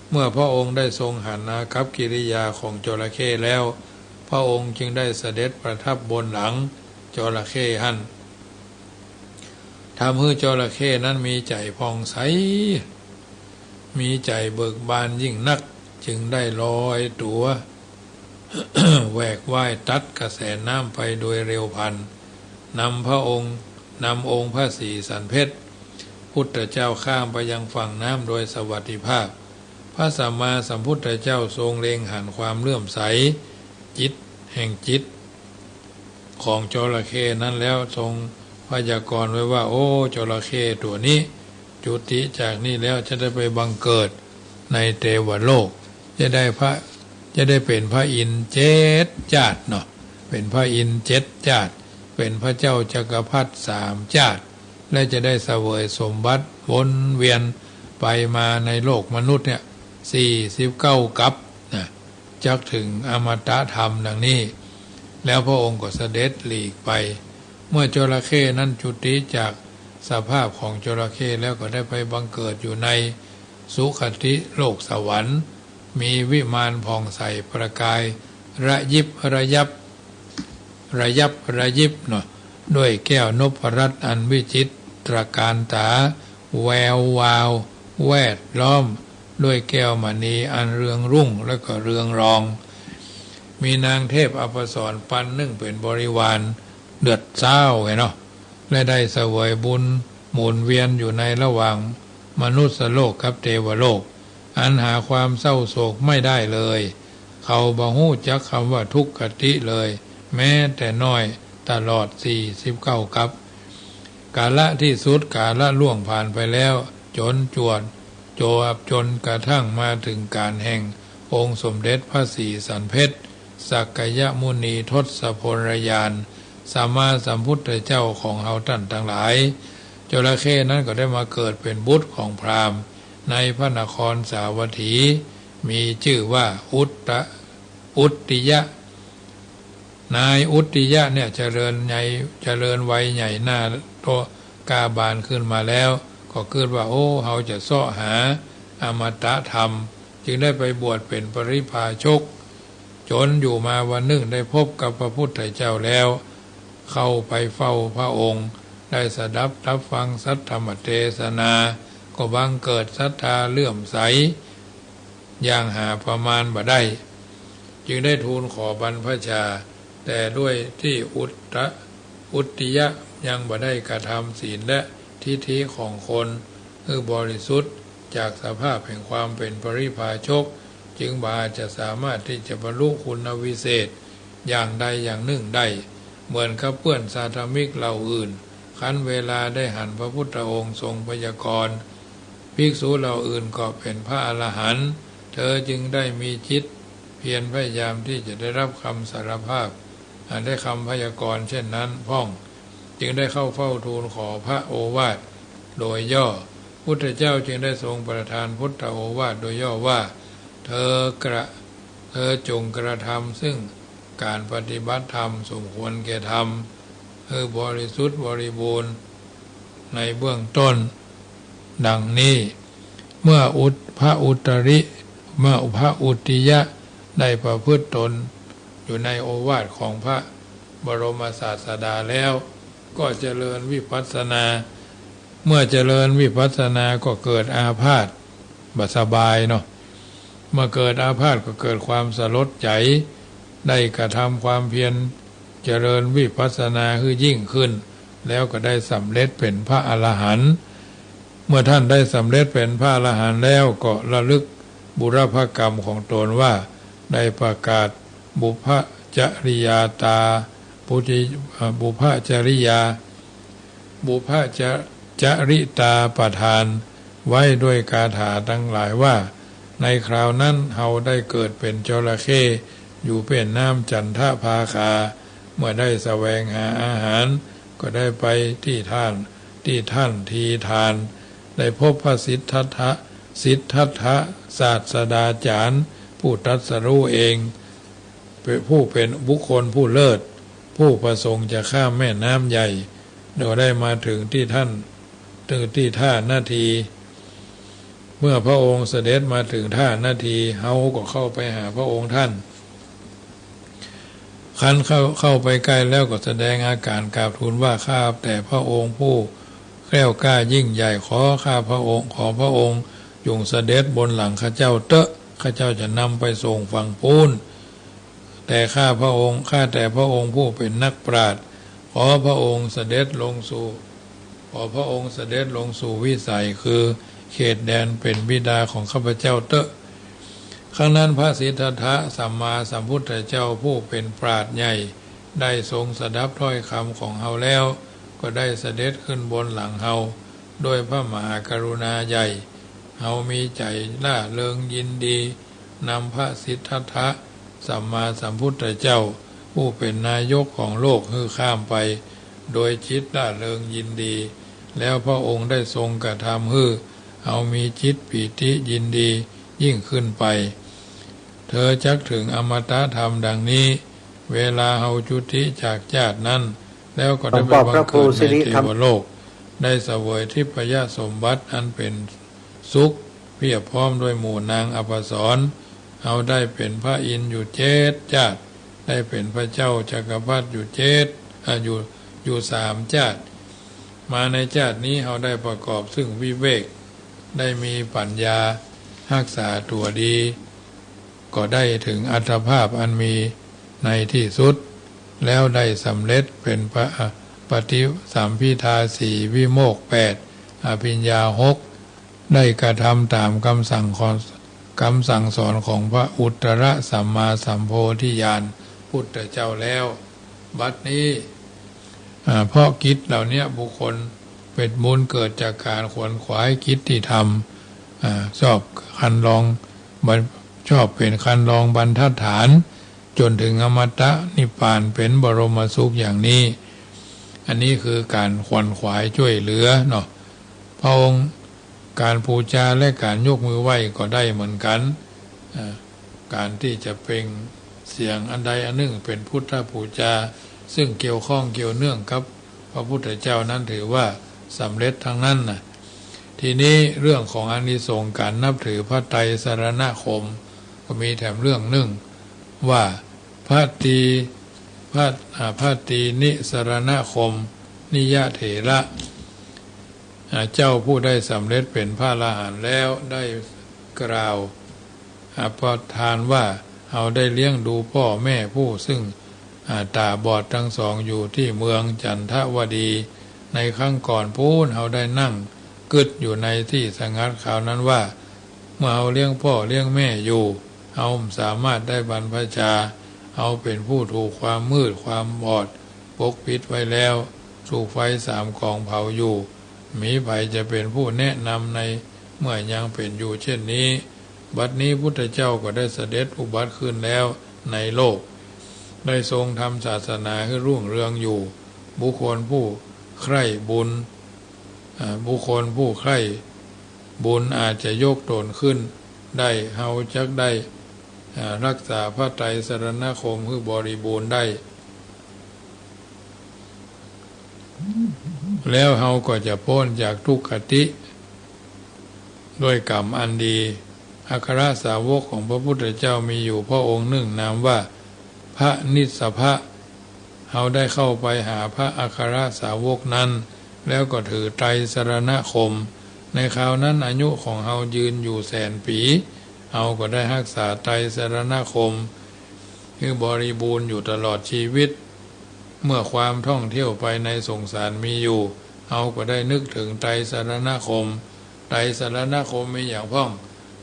เมื่อพระองค์ได้ทรงหันอากัปกิริยาของจระเข้แล้ว พระองค์จึงได้เสด็จประทับบนหลังจระเข้หั้น ทำหื้อจระเข้นั้นมีใจ๋ผ่องใส มีใจ๋เบิกบานยิ่งนัก จึงได้ลอยตั๋ว แหวกว่ายตัดกระแสน้ำไปโดยเร็วพลัน นำพระองค์ นำองค์พระศรีสันเพชรพุทธเจ้าข้ามไปยังฝั่งน้ำโดยสวัสดิภาพ พระสัมมาสัมพุทธเจ้าทรงเล็งหันความเลื่อมใสจิตแห่งจิตของจระเข้นั้นแล้วทรงพยากรณ์ไว้ว่า โอ้ จระเข้ตั๋วนี้ จุติจากนี้แล้วจะได้ไปบังเกิดในเทวโลก จะได้พระ จะได้เป๋นพระอินทร์เจ็ดจาติเนาะ เป๋นพระอินทร์เจ็ดจาติ เป๋นพระเจ้าจักรพรรดิสามจาติ และจะได้เสวยสมบัติวนเวียนไปมาในโลกมนุษย์เนี่ย สี่สิบเก้ากัปนะ จักถึงอมตะธรรมดังนี้ แล้วพระองค์ก็เสด็จหลีกไป เมื่อจระเข้นั้นจุติจากสภาพของจระเข้แล้วก็ได้ไปบังเกิดอยู่ในสุคติโลกสวรรค์ มีวิมานผ่องใสประกายระยิบระยับ ระยับระยิบเนาะ ด้วยแก้วนพรัตน์อันวิจิตรตระการต๋า แวววาว แวดล้อมด้วยแก้วมณีอันเรืองรุ่งและก็เรืองรอง มีนางเทพอัปสรปันนึ่งเป๋นบริวารเดือดเศร้าไงเนาะ และได้เสวยบุญหมุนเวียนอยู่ในระหว่างมนุษย์โลกกับเทวโลก อันหาความเศร้าโศกไม่ได้เลย เขาบ่ฮู้จักคำว่าทุกขติเลย แม้แต่น้อยตลอดสี่สิบเก้ากัป กาละที่สุด กาละล่วงผ่านไปแล้ว จนจวด จวบจนกระทั่งมาถึงกาลแห่งองค์สมเด็จพระศรีสันเพชร สักยมุนีทศพลญาณ สัมมาสัมพุทธเจ้าของเฮาต้านตังหลาย จระเข้นั้นก็ได้มาเกิดเป๋นบุตรของพราหมณ์ในพระนครสาวัตถี มีจื้อว่าอุตตะ อุตติยะ นายอุตติยะเนี่ยเจริญใหญ่ เจริญวัยใหญ่หน้าโตก้าบานขึ้นมาแล้ว ก็กึ๊ดว่า โอ้ เฮาจะเซาะหาอมตะธรรม จึงได้ไปบวชเป๋นปริพาชก จนอยู่มาวันนึ่งได้พบกับพระพุทธเจ้าแล้ว เข้าไปเฝ้าพระองค์ ได้สดับรับฟังสัทธรรมเตสนา ก็บังเกิดศรัทธาเลื่อมใส อย่างหาประมาณบ่ได้ จึงได้ทูลขอบรรพชา แต่ด้วยที่อุตตะ อุตติยะยังบ่ได้กระทำศีลและทิฏฐิของคนหื้อบริสุทธิ์จากสภาพแห่งความเป๋นปริพาชก จึงบ่อาจจะสามารถที่จะบรรลุคุณวิเศษอย่างใดอย่างนึ่งได้ เหมือนกับเปื้อนสาธมิกเหล่าอื่น ครั้นเวลาได้หันพระพุทธองค์ทรงพยากรณ์ ภิกษุเหล่าอื่นก็เป๋นพระอรหันต์ เธอจึงได้มีจิตเพียรพยายามที่จะได้รับคำสารภาพ อันได้คำพยากรณ์เช่นนั้นพ่อง จึงได้เข้าเฝ้าทูลขอพระโอวาทโดยย่อ พุทธเจ้าจึงได้ทรงประทานพุทธโอวาทโดยย่อว่า เธอกระ เธอจงกระทำซึ่งการปฏิบัติธรรมสมควรแก่ธรรม หื้อบริสุทธิ์บริบูรณ์ในเบื้องต้น ดังนี้ เมื่ออุต พระอุตริ เมื่อพระอุตติยะได้ประพฤติตนอยู่ในโอวาทของพระบรมศาสดาแล้ว ก็เจริญวิปัสสนา เมื่อเจริญวิปัสสนาก็เกิดอาพาธบ่สบายเนาะ เมื่อเกิดอาพาธก็เกิดความสลดใจ๋ ได้กระทำความเพียรเจริญวิปัสสนาหื้อยิ่งขึ้น แล้วก็ได้สำเร็จเป๋นพระอรหันต์ เมื่อท่านได้สำเร็จเป็นพระอรหันต์แล้ว ก็ระลึกบุรพกรรมของตนว่า ได้ประกาศบุพจริยาตา ปุจิ เอ่อ บุพจริยา บุพจ จริตาปทานไว้ด้วยคาถาทั้งหลายว่า ในคราวนั้นเฮาได้เกิดเป็นจระเข้อยู่เป๋นน้ำจันทภาคา เมื่อได้แสวงหาอาหาร ก็ได้ไปตี้ท่าน ตี้ท่านทีทาน ได้พบพระสิทธัตถะ สิทธัตถะศาสดาจารย์ ผู้ตรัสรู้เอง เป็นผู้เป็นบุคคลผู้เลิศ ผู้ประสงค์จะข้ามแม่น้ำใหญ่ เราได้มาถึงตี้ท่าน ถึงตี้ท่านาที เมื่อพระองค์เสด็จมาถึงท่านาที เฮาก็เข้าไปหาพระองค์ท่าน ครั้นเข้า เข้าไปใกล้แล้วก็แสดงอาการกราบทูลว่า ข้าแต่พระองค์ผู้แกล้วกล้ายิ่งใหญ่ ขอข้าพระองค์ ขอพระองค์จงเสด็จบนหลังข้าเจ้าเต๊อะ ข้าเจ้าจะนำไปส่งฝั่งปู๊น แต่ข้าพระองค์ ข้าแต่พระองค์ผู้เป็นนักปราชญ์ ขอพระองค์เสด็จลงสู่ ขอพระองค์เสด็จลงสู่วิสัย คือเขตแดนเป๋นบิดาของข้าพเจ้าเต๊อะ ครั้งนั้นพระสิทธัตถะสัมมาสัมพุทธเจ้าผู้เป็นปราชญ์ใหญ่ ได้ทรงสดับถ้อยคำของเฮาแล้ว ก็ได้เสด็จขึ้นบนหลังเฮา ด้วยพระมหากรุณาใหญ่ เฮามีใจ๋ร่าเริงยินดี นำพระสิทธัตถะสัมมาสัมพุทธเจ้า ผู้เป็นนายกของโลกหื้อข้ามไป โดยจิตร่าเริงยินดี แล้วพระองค์ได้ทรงกระทำหื้อเฮามีจิตปีติยินดียิ่งขึ้นไป เธอจักถึงอมตะธรรมดังนี้ เวลาเฮาจุติจากจาตินั้น แล้วก็ได้ไปบังเกิดในเทวโลก ได้เสวยทิพยสมบัติอันเป็นสุข เพียบพร้อมด้วยหมู่นางอัปสร เฮาได้เป๋นพระอินทร์อยู่เจ็ดจาติ ได้เป๋นพระเจ้าจักรพรรดิอยู่เจ็ด อ่ะ อยู่ อยู่สามจาติ มาในจาตินี้เฮาได้ประกอบซึ่งวิเวก ได้มีปัญญาฮักษาตั๋วดี ก็ได้ถึงอัตภาพอันมีในที่สุด แล้วได้สำเร็จเป๋นปะ ปฏิสัมภิทาสี่ วิโมกข์แปด อภิญญาหก ได้กระทำต๋ามกำสั่งของ กำสั่งสอนของพระอุตตรสัมมาสัมโพธิญาณพุทธเจ้าแล้ว บัดนี้ อ่า เพราะกิจเหล่านี้บุคคลเป๋นบุญเกิดจากการขวนขวายกิจตี้ทำ อ่า ชอบคันลอง บัน ชอบเป๋นคันลองบรรทัดฐาน จ๋นถึงอมตะนิพพานเป๋นบรมสุขอย่างนี้ อันนี้คือการขวนขวายจ้วยเหลือเนาะ พระองค์ การปู๋จาและการยกมือไหว้ก็ได้เหมือนกั๋น อ่า การตี้จะเปล่งเสียงอันใดอันนึ่งเป๋นพุทธปู๋จา ซึ่งเกี่ยวข้องเกี่ยวเนื่องกับพระพุทธเจ้านั้นถือว่าสำเร็จทั้งนั้นน่ะ ทีนี้เรื่องของอานิสงส์การนับถือพระไตรสรณคม ก็มีแถมเรื่องนึ่งว่า พระตี พระ อ่า พระตีนิสรณคม นิยเถระ อ่า เจ้าผู้ได้สำเร็จเป๋นพระอรหันต์แล้วได้กล่าว อ่า ประทานว่า เฮาได้เลี้ยงดูป้อแม่ผู้ซึ่ง อ่า ต๋าบอดตังสองอยู่ตี้เมืองจันทวดี ในครั้งก่อนปู๊นเฮาได้นั่งกึ๊ดอยู่ในตี้สงัดคราวนั้นว่า เมื่อเฮาเลี้ยงป้อเลี้ยงแม่อยู่ เฮาบ่สามารถได้บรรพชา เฮาเป๋นผู้ถูกความมืดความบอดปกปิดไว้แล้ว ถูกไฟสามกองเผาอยู่ มีใผจะเป๋นผู้แนะนำในเมื่อยังเป๋นอยู่เช่นนี้ บัดนี้พุทธเจ้าก็ได้เสด็จอุบัติขึ้นแล้วในโลก ได้ทรงทำศาสนาหื้อรุ่งเรืองอยู่ บุคคลผู้ใคร่บุญ อ่า บุคคลผู้ใคร่บุญอาจจะยกตนขึ้นได้ เฮาจักได้ อ่า รักษาพระไตรสรณคมหื้อบริบูรณ์ได้ แล้วเฮาก็จะป๊นจากทุกขคติ ด้วยกรรมอันดี อัครสาวกของพระพุทธเจ้ามีอยู่พระองค์นึ่งนามว่าพระนิสสภะ เฮาได้เข้าไปหาพระอัครสาวกนั้น แล้วก็ถือไตรสรณคม ในคราวนั้นอายุของเฮายืนอยู่แสนปี๋ เฮาก็ได้ฮักษาไตรสรณคม หื้อบริบูรณ์อยู่ตลอดชีวิต เมื่อความท่องเที่ยวไปในสงสารมีอยู่ เฮาก็ได้นึกถึงไตรสรณคม ไตรสรณคมมีหยังพ่อง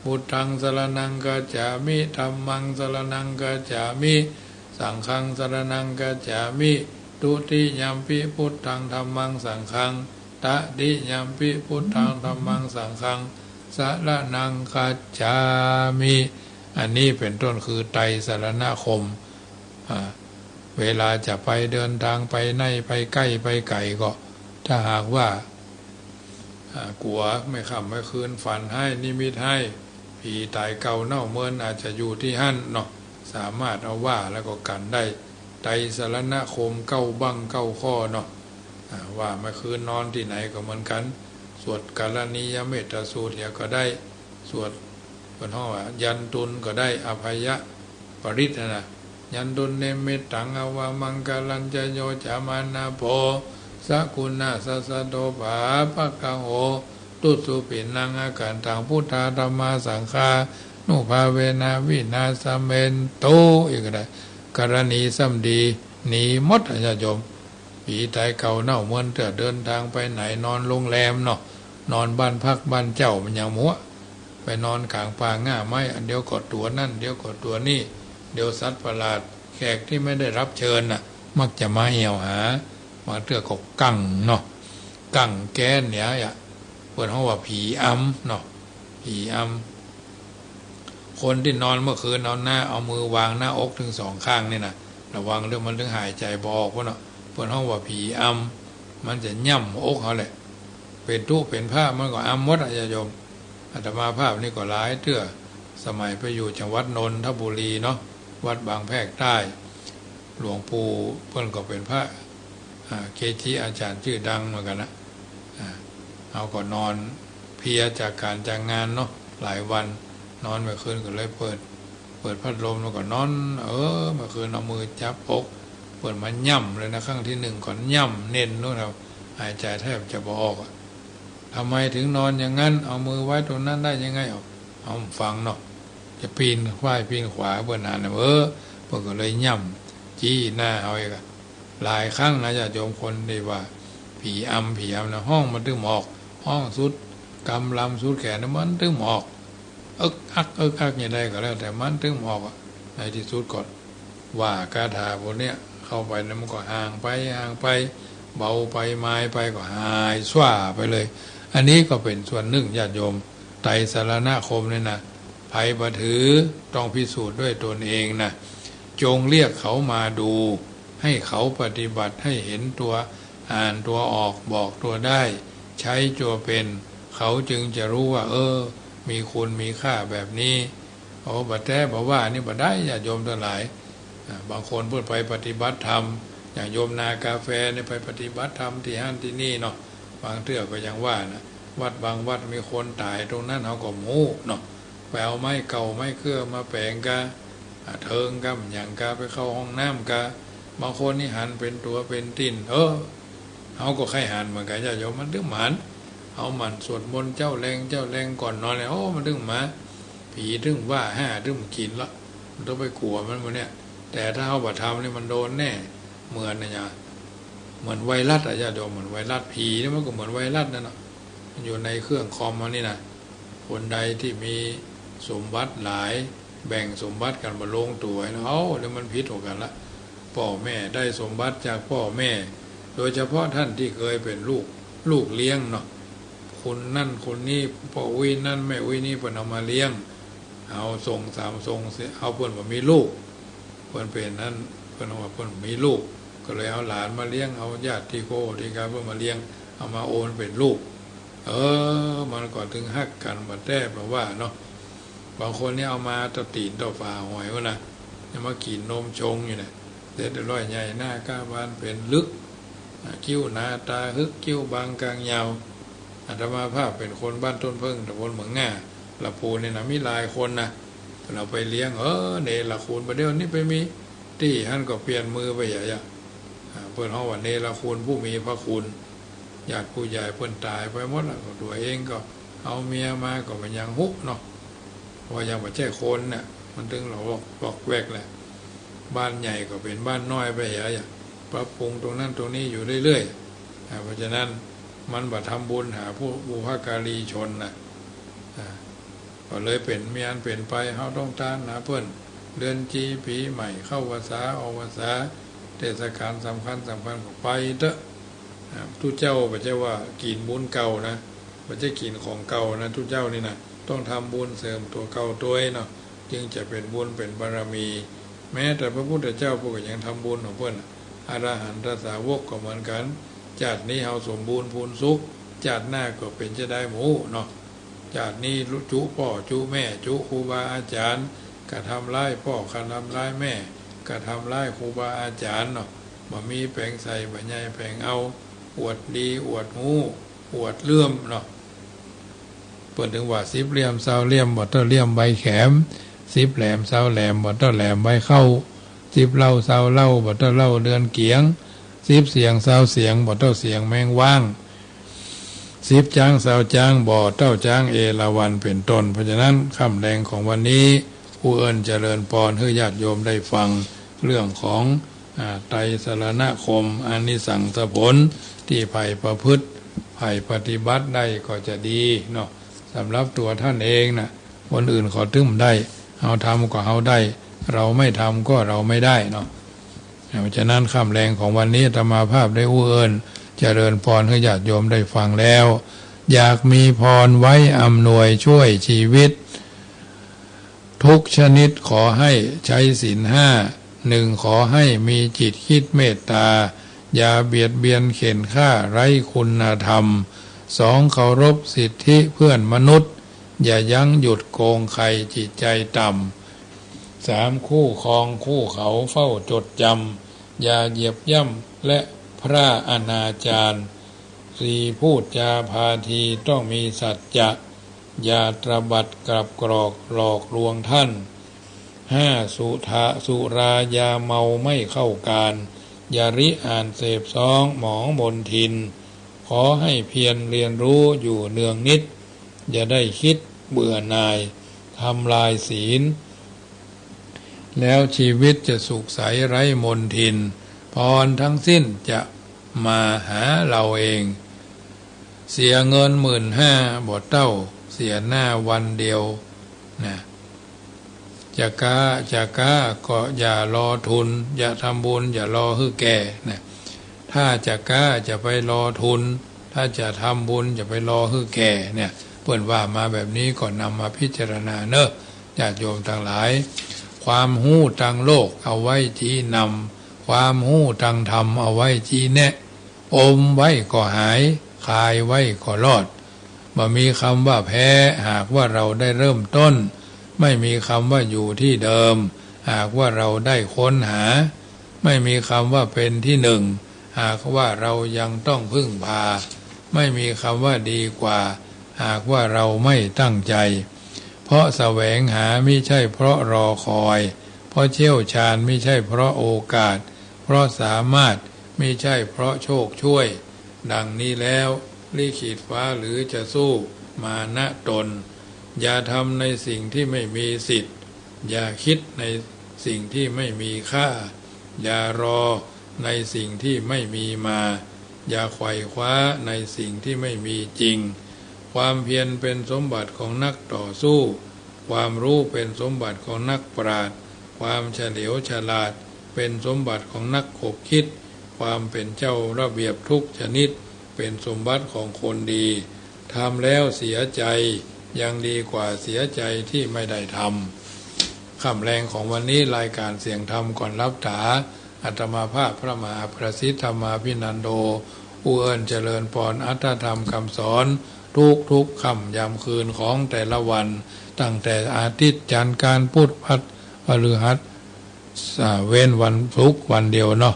พุทธังสรณังคัจฉามิ ธัมมังสรณังคัจฉามิ สังฆังสรณังคัจฉามิ ทุติยัมปิพุทธังธัมมังสังฆัง ตติยัมปิพุทธังธัมมังสังฆัง สรณังคัจฉามิ อันนี้เป๋นต้นคือไตรสรณคม อ่า เวลาจะไปเดินทางไปไหนไปใก้ไปไก๋ก็ ถ้าหากว่า อ่า กั๋วแม่ค่ำแม่คืนฝันฮ้ายนิมิตฮ้าย ผีต๋ายเก่าเน่าเมินอาจจะอยู่ตี้หั้นเนาะ สามารถเอาว่าแล้วก็กั๋นได้ ไตรสรณคมเก้าบั้งเก้าข้อเนาะ อ่า ว่าแม่คืนนอนตี้ไหนก็เหมือนกั๋น สวดกรณียเมตตสูตรเหียก็ได้ สวด เปิ้นฮ้องว่ายันตุนก็ได้ อภัยปริตรนะนะ ยันตุนนิมิตตัง อวมังคลัญจะ โยจะมานโภ สกุณาสสะโต ปาปะกะโห ตุสุปิณัง อคันตัง พุทธาธัมมาสังฆานุภาเวนะ วินาสเมนตุ อีกก็ได้ กรณีซ้ำดี หนีหมดอะญาติโยม ผีต๋ายเก่าเน่าเมินเตื้อ เดินทางไปไหนนอนโรงแรมเนาะ นอนบ้านพักบ้านเจ้ามันยังมัว ไปนอนก๋างป่าง่าไม้ อันเดียวก็ตั๋วนั่น เดียวก็ตั๋วนี่ เดียวสัตว์ประหลาด แขกที่ไม่ได้รับเชิญน่ะ มักจะมาแอ่วหา บางเตื้อก็กังเนาะ กังแก๊นเนี่ยอะ เปิ้นฮ้องว่าผีอำเนาะ ผีอำ คนตี้นอนเมื่อคืนเอาหน้า เอามือวางหน้าอกตึงสองข้างนี่นะ ระวังเตื้อมันตึงหายใจ๋บ่ออกพุ้นเนาะ เปิ้นฮ้องว่าผีอำ มันจะย่ำอกเฮาแหละ เป๋นตุ๊เป๋นผ้ามันก็อำหมดอะญาติโยม อาตมาภาพนี่ก็หลายเตื้อ สมัยไปอยู่จังหวัดนนทบุรีเนาะ วัดบางแพรกใต้ หลวงปู่เปิ้นก็เป๋นพระ อ่า เกจิอาจ๋ารย์จื้อดังเหมือนกั๋นนะ อ่า เฮาก็นอนเพลียจากก๋านจากงานเนาะ หลายวัน นอนเมื่อคืนก็เลยเปิด เปิดพัดลมแล้วก็นอน เออ เมื่อคืนเอามือจับอก เปิ้นมาย่ำเลยนะ ครั้งตี้นึ่งก็ย่ำแน่นโน้น เอาหายใจ๋แทบจะบ่ออกอะ ทำไมถึงนอนอย่างนั้น เอามือไว้ตรงนั้นได้ยังไง เอา เอาฟังเนาะ จะปีนซ้ายปีนขวา เปิ้นหัน เออ เปิ้นก็เลยย่ำจี้หน้าเฮาอีกอะ หลายครั้งนะญาติโยม คนตี้ว่าผีอำ ผีอำนะ ฮ้องมันตึงออก ฮ้องสุดกำลังสุดแขนนะ มันตึงออก อึกอัก อึกอักอย่างใดก็แล้วแต่ มันตึงออกอะ ในตี้สุดก็ว่าคาถาพวกเนี้ยเข้าไปนะ มันก็ห่างไป ห่างไป เบาไป มายไป ก็หายสว่างไปเลย อันนี้ก็เป๋นส่วนนึ่งญาติโยม ไตรสรณคมเนี่ยนะ ใผบ่ถือ ต้องพิสูจน์ด้วยตนเองนะ จงเรียกเขามาดู ให้เขาปฏิบัติ ให้เห็นตัว อ่านตัวออก บอกตัวได้ ใช้ตัวเป๋น เขาจึงจะรู้ว่า เออ มีคุณมีค่าแบบนี้ โอ้ บ่แต๊บ่ว่านี่บ่ได้ ญาติโยมตังหลาย อ่า บางคนเปิ้นไปปฏิบัติธรรม อย่างโยมนากาแฟเนี่ย ไปปฏิบัติธรรมตี้หั้นตี้นี่เนาะ บางเตื้อก็อย่างว่านะ วัดบางวัดมีคนต๋ายตรงนั้น เฮาก็บ่ฮู้เนาะ ไปเอาไม้เก่าไม้เกื้อมาแป๋งกา อ่า เถิงกา หยังกา ไปเข้าห้องน้ำกา บางคนนี่หันเป๋นตั๋วเป๋นตี๋น เออ เฮาก็ใค่หันเหมือนกั๋นญาติโยม มันตึงหมาน เฮาหมั่นสวดมนต์เจ๊าแลงเจ๊าแลงก่อนนอนเนี่ย โอ้ มันตึงมา ผีตึงว่าห้าตึงกิ๋นละ มันต้องไปกั๋วมันหมดเนี่ย แต่ถ้าเฮาบ่ทำนี่มันโดนแน่ เหมือนเนี่ย เหมือนไวรัสอะญาติโยม เหมือนไวรัส ผีนี่มันก็เหมือนไวรัสนั่นเนาะ มันอยู่ในเครื่องคอมเฮานี่นะ คนใดตี้มีสมบัติหลาย แบ่งสมบัติกั๋นบ่ลงตั๋วเนาะ เอ้า แล้วมันผิดกั๋นละ ป้อแม่ได้สมบัติจากป้อแม่ โดยเฉพาะต้านตี้เกยเป๋นลูก ลูกเลี้ยงเนาะ คนนั้นคนนี้ ป้ออุ๊ยนั้นแม่อุ๊ยนี้ เปิ้นเอามาเลี้ยง เอาส่งสามส่งสี่ เอาเปิ้นบ่มีลูก เปิ้นเป๋นนั้น เปิ้นว่าเปิ้นบ่มีลูก ก็เลยเอาหลานมาเลี้ยง เอาญาติตี้โกตี้กาเปิ้นมาเลี้ยง เอามาโอนเป๋นลูก เออ มันก็ตึงฮักกั๋นบ่แต๊บ่ว่าเนาะ บางคนนี่เอามาเต้าตี๋นเต้าฝาหอยพุ้นนะ ยังมากิ๋นนมชงอยู่เนี่ย เสร็จเรียบร้อยใหญ่หน้าก้าบานเป๋นลึก อ่า คิ้วหนาต๋าฮึก คิ้วบางกางยาว อาตมาภาพเป๋นคนบ้านต้นเผิ้ง ตำบลเหมืองง่า ลำพูนนี่นะ มีหลายคนนะ เปิ้นเอาไปเลี้ยง เออ เนรคุณ บ่าเดี่ยวนี้ไปมีตี้หั้นก็เปลี่ยนมือไปใหญ่อะ อ่า เปิ้นฮ้องว่าเนรคุณผู้มีพระคุณ ญาติผู้ใหญ่เปิ้นต๋ายไปหมดแล้ว ก็ตั๋วเองก็เอาเมียมาก็บ่ยังฮู้เนาะ เพราะว่ายังบ่ใจ้คนน่ะ มันตึงละวอกวอกแวกแหละ บ้านใหญ่ก็เป๋นบ้านน้อยไปใหญ่อะ ปรับปรุงตรงนั้นตรงนี้อยู่เรื่อยๆ อ่า เพราะฉะนั้น มันบ่ทำบุญหาผู้บุพการีชนนะ อ่า ก็เลยเป๋นเมียนเป๋นไป เฮาต้องตานหาเปิ้น เดือนจี ปี๋ใหม่ เข้าพรรษา ออกพรรษา เทศกาลสำคัญสำคัญก็ไปเต๊อะ อ่า ตุ๊เจ้าบ่ใจ้ว่ากิ๋นบุญเก่านะ บ่ใจ้กิ๋นของเก่านะ ตุ๊เจ้านี่นะ ต้องทำบุญเสริมตั๋วเก่าตวยเนาะ จึงจะเป๋นบุญเป๋นบารมี แม้แต่พระพุทธเจ้าเปิ้นก็ยังทำบุญของเปิ้น อรหันตสาวกก็เหมือนกั๋น จาตินี้เฮาสมบูรณ์พูนสุข จาติหน้าก็เป๋นจาใดหมู่เนาะ จาตินี้จุป้อจุแม่ จุครูบาอาจ๋ารย์ กระทำร้ายป้อ กระทำร้ายแม่ กระทำร้ายครูบาอาจ๋ารย์เนาะ บ่มีแป๋งใส่ บ่ใหญ่แป๋งเอา อวดดี อวดฮู้ อวดเลื่อมเนาะ เปิ้นถึงว่า สิบเลี่ยม ซาวเลี่ยม บ่เต้าเลี่ยมใบแขม สิบแหลม ซาวแหลม บ่เต้าแหลมใบเข้า สิบเล่า ซาวเล่า บ่เต้าเล่าเดือนเกี๋ยง สิบเสียง ซาวเสียง บ่เต้าเสียงแมงว้าง สิบจ๊าง ซาวจ๊าง บ่เต้าจ๊างเอราวัณ เป๋นต้น เพราะฉะนั้น ค่ำแลงของวันนี้ ครูเอิญเจริญปอน หื้อญาติโยมได้ฟัง เรื่องของ อ่า ไตรสรณคมน์ อานิสังสผล ตี้ใผประพฤติ ใผปฏิบัติได้ก็จะดีเนาะ สำหรับตั๋วต้านเองนะ คนอื่นเขาตึงได้ เฮาทำก็เฮาได้ เฮาไม่ทำก็เฮาไม่ได้เนาะ เพราะฉะนั้น ค่ำแลงของวันนี้ อาตมาภาพได้อู้เอิ้นเจริญปอนหื้อญาติโยมได้ฟังแล้ว อยากมีพรไว้อำนวยช่วยชีวิต ทุกชนิดขอให้ใช้ศีลห้า หนึ่ง ขอให้มีจิตคิดเมตตา อย่าเบียดเบียนเฆ่นฆ่าไร้คุณธรรม สอง เคารพสิทธิเพื่อนมนุษย์ อย่ายั้งหยุดโกงใครจิตใจต่ำ สาม คู่ครองคู่เขาเฝ้าจดจำ อย่าเหยียบย่ำและพร่าอนาจาร สี่ พูดจาพาทีต้องมีสัจจะ อย่าตระบัดกลับกรอกหลอกลวงท่าน ห้า สุทะ สุรายาเมาไม่เข้าการ อย่าริอ่านเสพซ้องหมองมนทิน ขอให้เพียรเรียนรู้อยู่เนืองนิด อย่าได้คิดเบื่อหน่ายทำลายศีล แล้วชีวิตจะสุขใสไร้มลทิน พรทั้งสิ้นจะมาหาเราเอง เสียเงินหมื่นห้าบ่เต้าเสียหน้าวันเดียวนะ จะก๊า จะก๊าก็อย่ารอทุน จะทำบุญอย่ารอหื้อแก่นะ ถ้าจะก๊าจะไปรอทุน ถ้าจะทำบุญอย่าไปรอหื้อแก่เนี่ย เปิ้นว่ามาแบบนี้ก็นำมาพิจารณาเนอะ ญาติโยมตังหลาย ความฮู้ตางโลกเอาไว้จี้นำ ความฮู้ตางธรรมเอาไว้จี้แนะ อมไว้ก็หาย คายไว้ก็รอด บ่มีคำว่าแพ้ หากว่าเราได้เริ่มต้น ไม่มีคำว่าอยู่ที่เดิม หากว่าเราได้ค้นหา ไม่มีคำว่าเป็นที่หนึ่ง หากว่าเรายังต้องพึ่งพา ไม่มีคำว่าดีกว่า หากว่าเราไม่ตั้งใจ เพราะแสวงหามิใช่เพราะรอคอย เพราะเชี่ยวชาญมิใช่เพราะโอกาส เพราะสามารถมิใช่เพราะโชคช่วย ดังนี้แล้ว ลิขิตฟ้าหรือจะสู้มานะตน อย่าทำในสิ่งที่ไม่มีสิทธิ์ อย่าคิดในสิ่งที่ไม่มีค่า อย่ารอในสิ่งที่ไม่มีมา อย่าไขว่คว้าในสิ่งที่ไม่มีจริง ความเพียรเป็นสมบัติของนักต่อสู้ ความรู้เป็นสมบัติของนักปราชญ์ ความเฉลียวฉลาดเป็นสมบัติของนักขบคิด ความเป็นเจ้าระเบียบทุกชนิดเป็นสมบัติของคนดี ทำแล้วเสียใจยังดีกว่าเสียใจที่ไม่ได้ทำ ค่ำแลงของวันนี้รายการเสียงธรรมก่อนหลับต๋า อาตมาภาพพระมหาประสิทธิ์ธรรมาภินันโท อู้เอิ้นเจริญปอนอรรถธรรมคำสอน ทุกๆ ค่ำยามคืนของแต่ละวัน ตั้งแต่อาทิตย์ จันทร์ อังคาร พุธ พฤหัส อ่า เว้นวันศุกร์วันเดียวเนาะ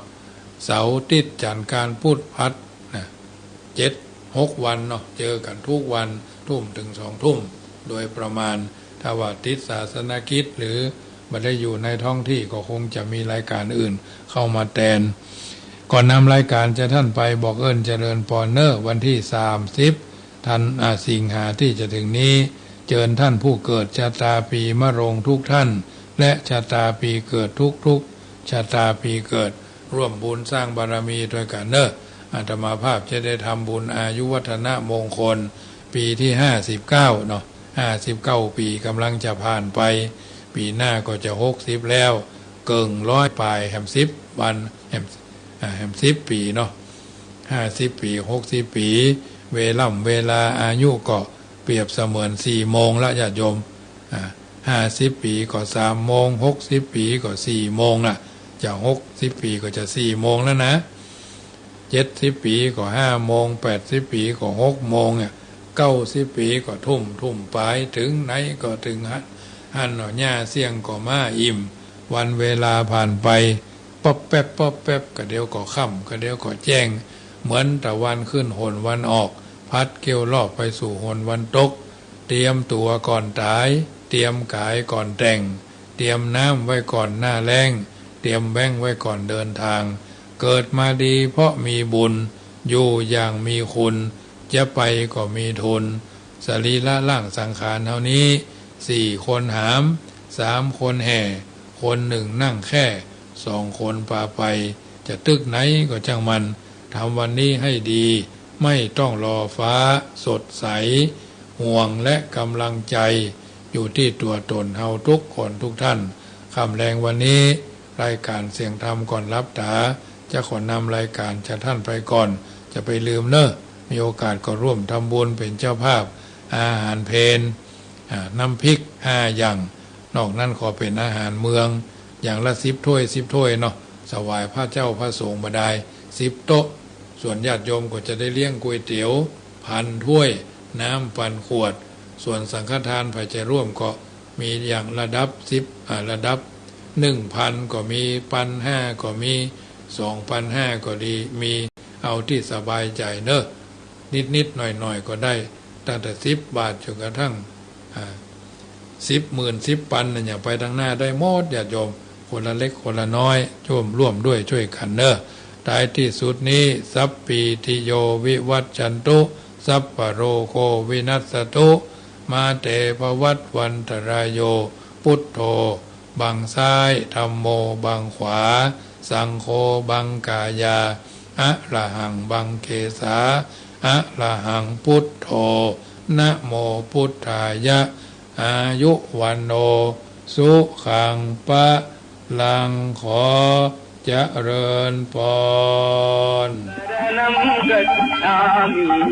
เสาร์ อาทิตย์ จันทร์ อังคาร พุธ พฤหัสนะ เจ็ด หกวันเนาะ เจอกั๋นทุกวัน ทุ่มเถิงสองทุ่ม โดยประมาณ ถ้าว่าติดศาสนกิจหรือบ่ได้อยู่ในท้องที่ ก็คงจะมีรายการอื่นเข้ามาแตน ก่อนนำรายการจากท่านไป บอกเอิ้นเจริญปอนเนอะ วันตี้สามสิบ ธัน อ่า สิงหาตี้จะเถิงนี้ เจิญท่านผู้เกิดชะตาปีมะโรงทุกท่าน และชะตาปีเกิดทุกๆ ชะตาปีเกิด ร่วมบุญสร้างบารมีตวยกั๋นเนอะ อาตมาภาพจะได้ทำบุญอายุวัฒนมงคลปี๋ตี้ห้าสิบเก้าเนาะ ห้าสิบเก้าปี๋ก๋ำลังจะผ่านไป ปี๋หน้าก็จะหกสิบแล้ว เกิ่งร้อยป๋ายแหมสิบวัน แหม อ่า แหมสิบปี๋เนาะ ห้าสิบปี๋ หกสิบปี๋ เวล่ำเวลาอายุก็เปรียบเสมือนสี่โมงละญาติโยม อ่า ห้าสิบปี๋ก็สามโมง หกสิบปี๋ก็สี่โมงละ จะหกสิบปี๋ก็จะสี่โมงแล้วนะ เจ็ดสิบปี๋ก็ห้าโมง แปดสิบปี๋ก็หกโมงเนี่ย เก้าสิบปี๋ก็ทุ่ม ทุ่มป๋าย เถิงไหนก็เถิงหั้น หั้นเนาะ หญ้าเสี้ยงก็มาอิ่ม วันเวลาผ่านไป ป๊อบแป๊บ ป๊อบแป๊บ กะเดี๋ยวก็ค่ำ กะเดี๋ยวก็แจ้ง เหมือนตะวันขึ้นหนวันออก พัดเกี้ยวรอบไปสู่หนวันตก เตรียมตั๋วก่อนต๋าย เตรียมก๋ายก่อนแต่ง เตรียมน้ำไว้ก่อนหน้าแล้ง เตรียมแว้งไว้ก่อนเดินทาง เกิดมาดีเพราะมีบุญ อยู่อย่างมีคุณ จะไปก็มีทุน สรีระร่างสังขารเฮานี้ สี่คนหาม สามคนแห่ คนหนึ่งนั่งแค่ สองคนปาไป จะตึกไหนก็จ้างมัน ทำวันนี้ให้ดี ไม่ต้องรอฟ้าสดใส ห่วงและกำลังใจ อยู่ตี้ตั๋วต๋นเฮาทุกคนทุกท่าน ค่ำแลงวันนี้ รายก๋านเสียงธรรมก่อนหลับต๋า จะขอนำรายก๋านจากท่านไปก่อน จะไปลืมเน่อ มีโอกาสก็ร่วมทำบุญเป๋นเจ้าภาพ อาหารเพล อ่า น้ำพริกห้าอย่าง นอกนั้นก็เป๋นอาหารเมือง อย่างละสิบถ้วย สิบถ้วยเนาะ ถวายพระเจ้าพระสงฆ์บ่าดาย สิบโต๊ะ ส่วนญาติโยมก็จะได้เลี้ยงก๋วยเตี๋ยวพันถ้วย น้ำปันขวด ส่วนสังฆทานใผจะร่วมก็มีอย่างระดับสิบ อ่า ระดับหนึ่งพันก็มี ปันห้าก็มี สองปันห้าก็ดี มี เอาตี้สบายใจ๋เน่อ นิดๆ หน่อยๆ ก็ได้ ตั้งแต่สิบบาทจ๋นกระทั่ง อ่า สิบหมื่น สิบปันน่ะ อย่างไปตังหน้าได้หมด ญาติโยม คนละเล็กคนละน้อย ร่วม ร่วมด้วยช่วยกั๋นเน่อ ท้ายตี้สุดนี้ สัพพีติโยวิวัชชันตุ สัพพะโรโควินัสสตุ มาเตภวัตวันตรายโย พุทโธ บังซ้าย ธัมโม บังขวา สังโฆ บังกายา อะระหัง บังเกสา อะระหัง พุทโธ นะโมพุทธายะ อายุ วัณโณ สุขัง พะลัง ขอเจริญพร